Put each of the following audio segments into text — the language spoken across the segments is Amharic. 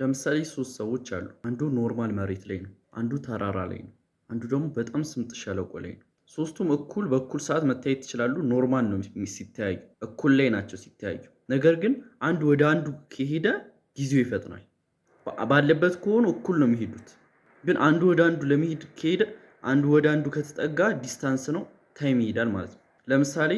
ለምሳሌ ሶስት ሰዎች አሉ። አንዱ normal መሬት ላይ ነው፣ አንዱ ተራራ ላይ ነው፣ አንዱ ደግሞ በጣም ስምጥ ሸለቆ ላይ ነው። ሶስቱም እኩል በእኩል ሰዓት መታየት ይችላሉ። Normal ነው ሲተያዩ፣ እኩል ላይ ናቸው ሲተያዩ። ነገር ግን አንዱ ወደ አንዱ ከሄደ ጊዜው ይፈጥናል። ባለበት ከሆኑ እኩል ነው የሚሄዱት። ግን አንዱ ወደ አንዱ ለመሄድ ከሄደ፣ አንዱ ወደ አንዱ ከተጠጋ distance ነው፣ time ይሄዳል ማለት ነው። ለምሳሌ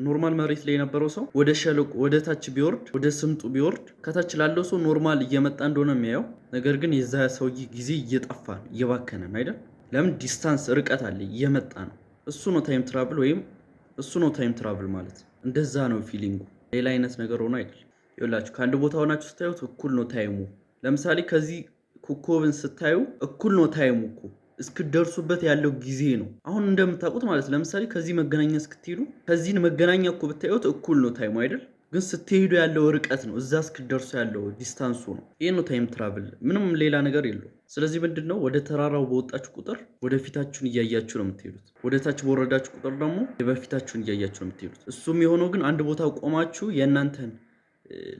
normal መሬት ላይ የነበረው ሰው ወደ ሸለቆ ወደ ታች ቢወርድ፣ ወደ ስምጡ ቢወርድ ከታች ላለው ሰው normal እየመጣ እንደሆነ የሚያየው፣ ነገር ግን የዛ ሰውዬ ጊዜ እየጠፋ ነው፣ እየባከነ ነው አይደል? ለምን? Distance ርቀት አለ፣ እየመጣ ነው። እሱ ነው time travel ወይም እሱ ነው time travel ማለት። እንደዛ ነው feeling ኡ። ሌላ አይነት ነገር ሆኖ አይደለም። ይኸውላችሁ ከአንድ ቦታ ሆናችሁ ስታዩት እኩል ነው time ኡ። ለምሳሌ ከዚህ ኮከብን ስታዩ እኩል ነው time ኡ እኮ፣ እስክትደርሱበት ያለው ጊዜ ነው። አሁን እንደምታውቁት ማለት ለምሳሌ ከዚህ መገናኛ እስክትሄዱ፣ ከዚህን መገናኛ እኮ ብታዩት እኩል ነው time ኡ አይደል? ግን ስትሄዱ ያለው ርቀት ነው፣ እዛ እስክትደርሱ ያለው distance ኡ ነው። ይህ ነው time travel፣ ምንም ሌላ ነገር የለውም። ስለዚህ ምንድን ነው፣ ወደ ተራራው በወጣችሁ ቁጥር ወደፊታችሁን እያያችሁ ነው የምትሄዱት። ወደ ታች በወረዳችሁ ቁጥር ደግሞ የበፊታችሁን እያያችሁ ነው የምትሄዱት። እሱም የሆነው ግን አንድ ቦታ ቆማችሁ የእናንተን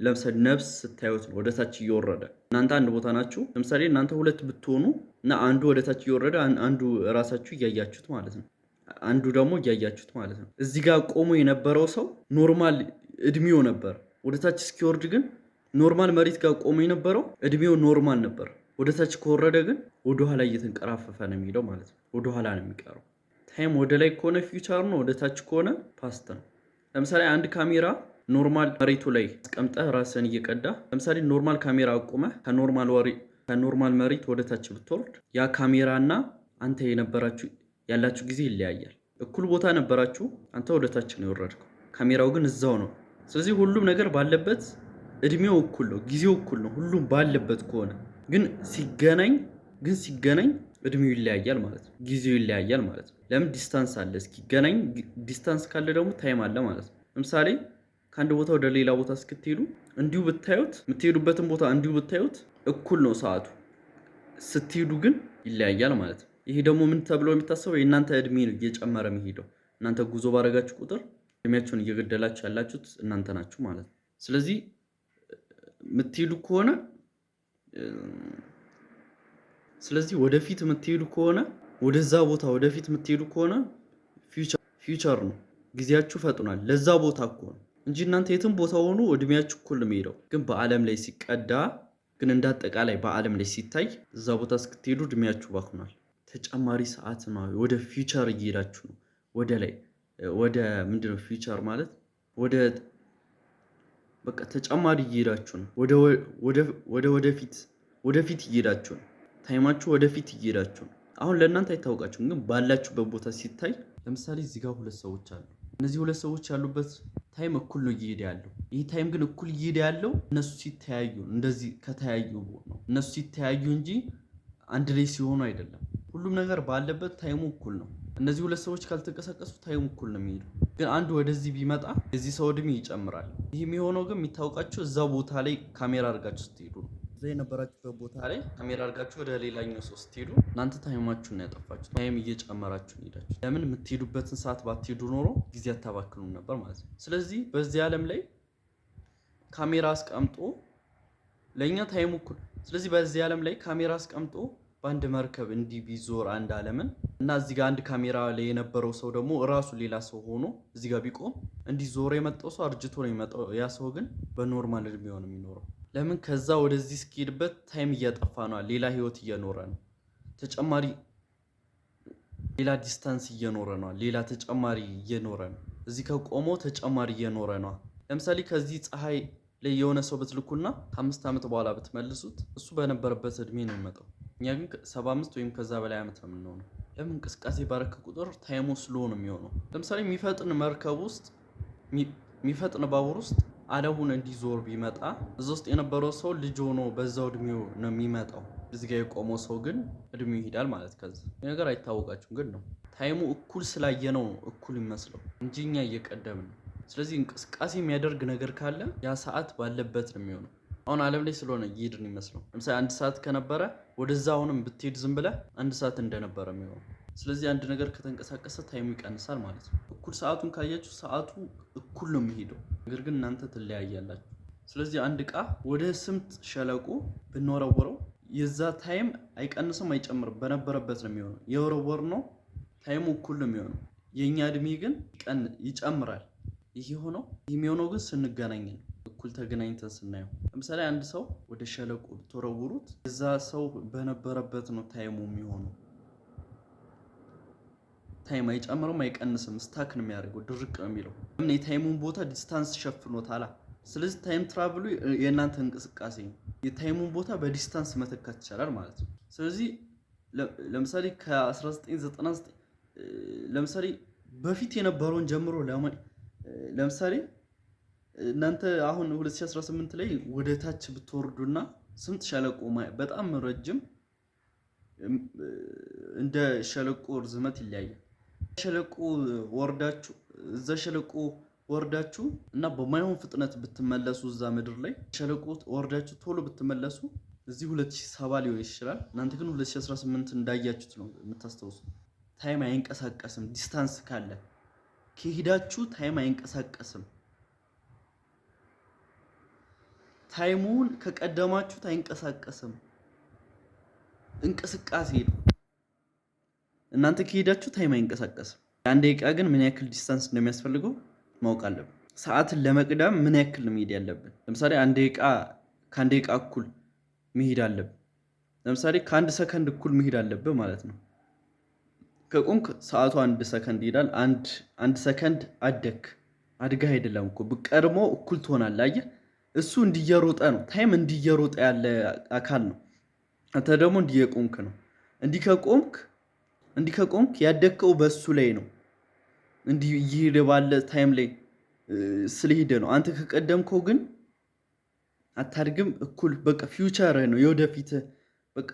ለምሳሌ ነፍስ ስታዩት ነው ወደ ታች እየወረደ። እናንተ አንድ ቦታ ናችሁ። ለምሳሌ እናንተ ሁለት ብትሆኑ እና አንዱ ወደ ታች እየወረደ አንዱ ራሳችሁ እያያችሁት ማለት ነው። አንዱ ደግሞ እያያችሁት ማለት ነው። እዚህ ጋር ቆሞ የነበረው ሰው normal እድሜው ነበር። ወደ ታች እስኪወርድ ግን normal መሬት ጋር ቆሞ የነበረው እድሜው normal ነበር። ወደ ታች ከወረደ ግን ወደኋላ እየተንቀራፈፈ ነው የሚሄደው ማለት ነው። ወደኋላ ነው የሚቀረው። Time ወደ ላይ ከሆነ future ነው፣ ወደ ታች ከሆነ past ነው። ለምሳሌ አንድ ካሜራ normal መሬቱ ላይ አስቀምጠህ ራስህን እየቀዳህ፣ ለምሳሌ normal ካሜራ አቁመህ ከ normal መሬት ወደ ታች ብትወርድ ያ ካሜራ እና አንተ የነበራችሁ ያላችሁ ጊዜ ይለያያል። እኩል ቦታ ነበራችሁ፣ አንተ ወደ ታች ነው የወረድከው፣ ካሜራው ግን እዛው ነው። ስለዚህ ሁሉም ነገር ባለበት እድሜው እኩል ነው፣ ጊዜው እኩል ነው። ሁሉም ባለበት ከሆነ ግን ሲገናኝ እድሜው ይለያያል ማለት ነው። ጊዜው ይለያያል ማለት ነው። ለምን? Distance አለ። እስኪገናኝ distance ካለ ደግሞ time አለ ማለት ነው። ለምሳሌ ከአንድ ቦታ ወደ ሌላ ቦታ እስክትሄዱ እንዲሁ ብታዩት፣ የምትሄዱበትን ቦታ እንዲሁ ብታዩት እኩል ነው ሰዓቱ። ስትሄዱ ግን ይለያያል ማለት ነው። ይሄ ደግሞ ምን ተብሎ የሚታሰበው የእናንተ እድሜ ነው እየጨመረ የሚሄደው። እናንተ ጉዞ ባደረጋችሁ ቁጥር እድሜያችሁን እየገደላችሁ ያላችሁት እናንተ ናችሁ ማለት ነው። ስለዚህ ወደፊት የምትሄዱ ከሆነ፣ ወደዛ ቦታ ወደፊት የምትሄዱ ከሆነ future ነው። ጊዜያችሁ ፈጥኗል። ለዛ ቦታ እኮ ነው እንጂ እናንተ የትም ቦታ ሆኑ እድሜያችሁ እኩል ነው የሚሄደው። ግን በዓለም ላይ ሲቀዳ ግን እንደ አጠቃላይ በዓለም ላይ ሲታይ እዛ ቦታ እስክትሄዱ እድሜያችሁ ባክኗል። ተጨማሪ ሰዓት ነው። ወደ future እየሄዳችሁ ነው። ወደ ላይ ወደ ምንድነው future ማለት ወደ በቃ ተጨማሪ እየሄዳችሁ ነው። ወደ ወደፊት ወደፊት እየሄዳችሁ ነው። Time ኣችሁ ወደፊት እየሄዳችሁ ነው። አሁን ለእናንተ አይታወቃችሁም፣ ግን ባላችሁበት ቦታ ሲታይ ለምሳሌ እዚህ ጋር ሁለት ሰዎች አሉ። እነዚህ ሁለት ሰዎች ያሉበት time እኩል ነው እየሄደ ያለው። ይህ time ግን እኩል እየሄደ ያለው እነሱ ሲተያዩ፣ እንደዚህ ከተያዩ ነው። እነሱ ሲተያዩ እንጂ አንድ ላይ ሲሆኑ አይደለም። ሁሉም ነገር ባለበት time ኡ እኩል ነው። እነዚህ ሁለት ሰዎች ካልተንቀሳቀሱ time ኡ እኩል ነው የሚሄዱ። ግን አንዱ ወደዚህ ቢመጣ የዚህ ሰው እድሜ ይጨምራል። ይህ የሚሆነው ግን የሚታወቃችሁ እዛ ቦታ ላይ ካሜራ አድርጋችሁ ስትሄዱ ነው። እዛ የነበራችሁበት ቦታ ላይ ካሜራ አድርጋችሁ ወደ ሌላኛው ሰው ስትሄዱ እናንተ time ኣችሁን ያጠፋችሁ፣ time እየጨመራችሁ ሄዳችሁ። ለምን? የምትሄዱበትን ሰዓት ባትሄዱ ኖሮ ጊዜ አታባክኑም ነበር ማለት ነው። ስለዚህ በዚህ ዓለም ላይ ካሜራ አስቀምጦ ለእኛ time ኡ እኩል፣ ስለዚህ በዚህ ዓለም ላይ ካሜራ አስቀምጦ በአንድ መርከብ እንዲህ ቢዞር አንድ ዓለምን እና እዚህ ጋር አንድ ካሜራ ላይ የነበረው ሰው ደግሞ እራሱ ሌላ ሰው ሆኖ እዚህ ጋር ቢቆም እንዲህ ዞሮ የመጣው ሰው አርጅቶ ነው የሚመጣው። ያ ሰው ግን በ normal እድሜው ነው የሚኖረው። ለምን? ከዛ ወደዚህ እስኪሄድበት time እያጠፋ ነው። ሌላ ህይወት እየኖረ ነው። ተጨማሪ ሌላ distance እየኖረ ነው። ሌላ ተጨማሪ እየኖረ ነው። እዚህ ከቆመው ተጨማሪ እየኖረ ነው። ለምሳሌ ከዚህ ፀሐይ ላይ የሆነ ሰው ብትልኩና ከ5 ዓመት በኋላ ብትመልሱት እሱ በነበረበት እድሜ ነው የሚመጣው። እኛ ግን 75 ወይም ከዛ በላይ ዓመት ነው የምንሆነው። ለምን? እንቅስቃሴ ባረክ ቁጥር time ኡ slow ነው የሚሆነው። ለምሳሌ የሚፈጥን መርከብ ውስጥ፣ የሚፈጥን ባቡር ውስጥ ዓለሙን እንዲዞር ቢመጣ እዛ ውስጥ የነበረው ሰው ልጅ ሆኖ በዛው እድሜው ነው የሚመጣው። እዚህ ጋር የቆመው ሰው ግን እድሜው ይሄዳል ማለት ከዛ ነገር አይታወቃችሁም፣ ግን ነው time ኡ እኩል ስላየነው ነው እኩል ይመስለው እንጂ እኛ እየቀደምን ነው። ስለዚህ እንቅስቃሴ የሚያደርግ ነገር ካለ ያ ሰዓት ባለበት ነው የሚሆነው። አሁን ዓለም ላይ ስለሆነ እየሄድን ይመስለው። ለምሳሌ 1 ሰዓት ከነበረ ወደዛ አሁንም ብትሄድ ዝም ብለህ 1 ሰዓት እንደነበረ የሚሆነው። ስለዚህ አንድ ነገር ከተንቀሳቀሰ time ኡ ይቀንሳል ማለት ነው። እኩል ሰዓቱን ካያችሁ ሰዓቱ እኩል ነው የሚሄደው፣ ነገር ግን እናንተ ትለያያላችሁ። ስለዚህ አንድ ዕቃ ወደ ስምጥ ሸለቆ ብንወረውረው የዛ time አይቀንስም አይጨምርም፣ በነበረበት ነው የሚሆነው። የወረወርነው time ኡ እኩል ነው የሚሆነው። የእኛ እድሜ ግን ይጨምራል። ይህ የሆነው የሚሆነው ግን ስንገናኝ ነው፣ እኩል ተገናኝተን ስናየው። ለምሳሌ አንድ ሰው ወደ ሸለቆ ብትወረውሩት የዛ ሰው በነበረበት ነው time ኡ የሚሆነው። Time አይጨምርም አይቀንስም፣ stuck ነው የሚያደርገው፣ ድርቅ ነው የሚለው። ምን የ time ኡን ቦታ distance ሸፍኖታላ። ስለዚህ time travel ኡ የእናንተ እንቅስቃሴ ነው። የ time ኡን ቦታ በ distance መተካት ይቻላል ማለት ነው። ስለዚህ ለምሳሌ ከ1999፣ ለምሳሌ በፊት የነበረውን ጀምሮ፣ ለምሳሌ እናንተ አሁን 2018 ላይ ወደ ታች ብትወርዱና ስምጥ ሸለቆ በጣም ረጅም፣ እንደ ሸለቆ ርዝመት ይለያያል። ሸለቆ ወርዳችሁ፣ እዛ ሸለቆ ወርዳችሁ እና በማይሆን ፍጥነት ብትመለሱ፣ እዛ ምድር ላይ ሸለቆ ወርዳችሁ ቶሎ ብትመለሱ እዚህ 2007 ሊሆን ይችላል። እናንተ ግን 2018 እንዳያችሁት ነው የምታስታውሱት። Time አይንቀሳቀስም። Distance ካለ ከሄዳችሁ time አይንቀሳቀስም። Time ኡን ከቀደማችሁት አይንቀሳቀስም። እንቅስቃሴ ነው። እናንተ ከሄዳችሁ time አይንቀሳቀስም። አንድ ደቂቃ ግን ምን ያክል distance እንደሚያስፈልገው ማወቅ አለብን። ሰዓትን ለመቅደም ምን ያክል ነው መሄድ ያለብን? ለምሳሌ አንድ ደቂቃ፣ ከአንድ ደቂቃ እኩል መሄድ አለብን። ለምሳሌ ከ1 ሰከንድ እኩል መሄድ አለብህ ማለት ነው። ከቆምክ ሰዓቱ 1 ሰከንድ ይሄዳል። አንድ ሰከንድ አደክ። አድገህ አይደለም እኮ፣ ቀድሞ እኩል ትሆናለህ። አየህ፣ እሱ እንዲየሮጠ ነው። Time እንዲየሮጠ ያለ አካል ነው። አንተ ደግሞ እንዲየቆምክ ነው። እንዲህ ከቆምክ ያደግከው በሱ ላይ ነው። እንዲህ እየሄደ ባለ time ላይ ስለሄደ ነው። አንተ ከቀደምከው ግን አታድግም። እኩል በቃ future ህ ነው፣ የወደፊትህ በቃ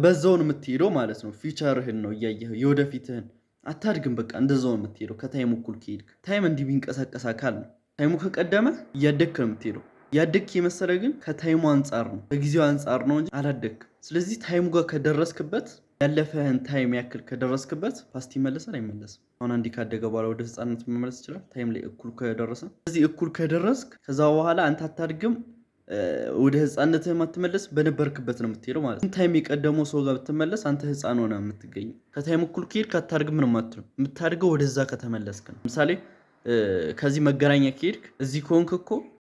በዛው ነው የምትሄደው ማለት ነው። Future ህን ነው እያየህ የወደፊትህን፣ አታድግም። በቃ እንደዛው ነው የምትሄደው ከ time እኩል ከሄድክ። Time እንዲህ ቢንቀሳቀስ አካል ነው። Time ኡ ከቀደመ እያደግክ ነው የምትሄደው። ያደግክ የመሰለ ግን ከ time ኡ አንጻር ነው፣ ከጊዜው አንጻር ነው እንጂ አላደግክም። ስለዚህ time ኡ ጋር ከደረስክበት፣ ያለፈህን time ያክል ከደረስክበት past ይመለሳል አይመለስም? አሁን አንዴ ካደገ በኋላ ወደ ህፃንነት መመለስ ይችላል? Time ላይ እኩል ከደረሰ። ስለዚህ እኩል ከደረስክ ከዛ በኋላ አንተ አታድግም፣ ወደ ህፃንነትህ አትመለስ፣ በነበርክበት ነው የምትሄደው ማለት ነው። Time የቀደመው ሰው ጋር ብትመለስ አንተ ህፃን ሆነህ የምትገኘው። ከ time እኩል ከሄድክ አታድግም፣ ምንም አትልም። የምታድገው ወደዛ ከተመለስክ ነው። ለምሳሌ ከዚህ መገናኛ ከሄድክ እዚህ ከሆንክ እኮ